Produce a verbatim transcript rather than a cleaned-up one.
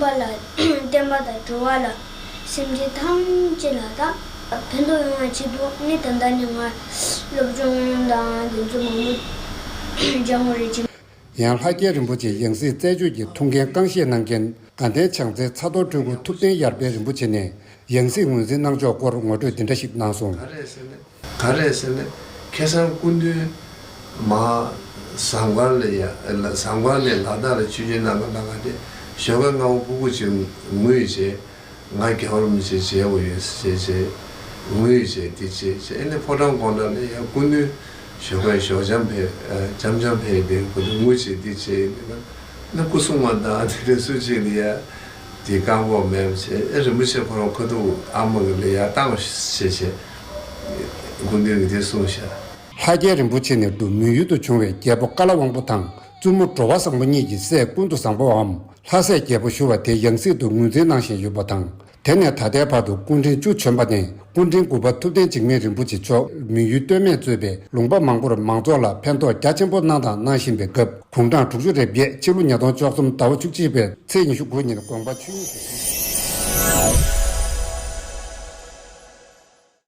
པ་ལ་བསྟན་པ་དང་འགྲོ་བ་ལ་སེམས་ཅན་ཐམས་ཅད་ལ་ད་ཕན་ཐོགས་ཡོང་བའི་ཆེད་དུ་ནི་ད་ལྟ་ནས་ང་སློབ་སྦྱོང་དང་དེ་ཚོ་མང་པོ་སྦྱང་དགོས་རེད་ཅེས། ཡང་ལྷ་རྒྱལ་རིན་པོ་ཆེ་ཡང་སྲིད་རྩད་གཅོད་ཀྱི་ཐུགས་འགན་རྐང་བཞེས་གནང་མཁན་དགའ་ལྡན་བྱང་རྩེའི་ཚ་གདུང་སྤྲུལ་སྐུ་ཐུབ་བསྟན་ཡར་འཕེལ་རིན་པོ་ཆེ་ནས་ཡང་སྲིད་ངོས་འཛིན་གནང་ཕྱོགས་སྐོར་ངོ་སྤྲོད་འདི་འདྲ་ཞིག་གནང་སོང་། ག་རེ་ཟེར་ན། ག་རེ་ཟེར་ན། ཁ་སང་སྐུ་མདུན་མ་ཟངས་དཀར་ལ་ཡ་ཟངས་དཀར་ནས་ལ་དྭགས་ལ་ཆིབས་བསྒྱུར་གནང་ག་གནང་ག་དེ་ཞོགས་ཀ་སྔ་པོ་སྤུ་གུ་ཅིག་ངུས་བྱས། ང་རྒྱལ་བ་རིན་པོ་ཆེ་མཇལ་དགོས་ཡོད་ཟེར་བྱས་ངུས་བྱས་དེ་བྱས་བྱས་ཨ་ནི་ཕོ་བྲང་དགོང་དག་ལ་ཡ་སྐུ་མདུན་ཞོགས་ཀ་ཞོགས་འཇམ་ཕེབས་འཇམ་འཇམ་ཕེབས་དེ་སྐུ་མདུན་ངུས་བྱས་དེ་བྱས་ནི་ན་སྐུ་སྲུང་མ་དང་དེ་འདྲ་སུ་གཅིག་ལ་ཡ་དེ་བཀག་འགོག་མེད་བྱས་ཨེ་རིན་པོ་ཆེ་ཁོ་རང་ཁ་ཐུག་ཨ་མ་གི་ལ་ཡ་བཏང་བྱས་བྱས་སྐུ་མདུན་གྱིས་དེ་གསུངས་ཤག་ལྷ་རྒྱལ་རིན་པོ་ཆེ་ནས་འབྲུག་མོན་ཡུལ་དུ་བྱུང་བའི་རྒྱལ་པོ་ཀ་ལ་དབང་པོ་དང་བཙུན་མོ་འགྲོ་བ་བཟང་པོ་གཉིས་ཀྱི་སྲས་ཀུན་ཏུ་བཟང་པོའམ་ལྷ་སྲས་རྒྱལ་པོ་ཞུ་བ་དེ་ཡང་སྲིད་དུ་ངོས་འཛིན་གནང་བཞིན་ཡོད་པ་དང་། དེ་ནས་ད་ལྟའི་བར་དུ་སྐུ་ཕྲེང་བཅུ་བྱོན་པ་ནས་སྐུ་ཕྲེང་དགུ་པ་ཐུབ་བསྟན་འཇིགས་མེད་རིན་པོ་ཆེ་མཆོག་མོན་ཡུལ་སྟོད་སྨད་གཙོས་པའི་ལུང་པ་མང་པོར་མང་ཚོགས་ལ་ཕན་ཐོགས་རྒྱ་ཆེན་པོ་གནང་དང་གནང་བཞིན་པའི་སྐབས་དགུང་གྲངས་དྲུག་ཅུ་རེ་བརྒྱད་ཕྱི་ལོ་ཉིས་སྟོང་བཅུ་གསུམ་ཟླ་བ་བཅུ་གཅིག་པའི་ཚེས་ཉི་ཤུ་དགུ་ཉིན་དགོངས་པ་ཆོས་དབྱིངས་སུ་ཕྱིན།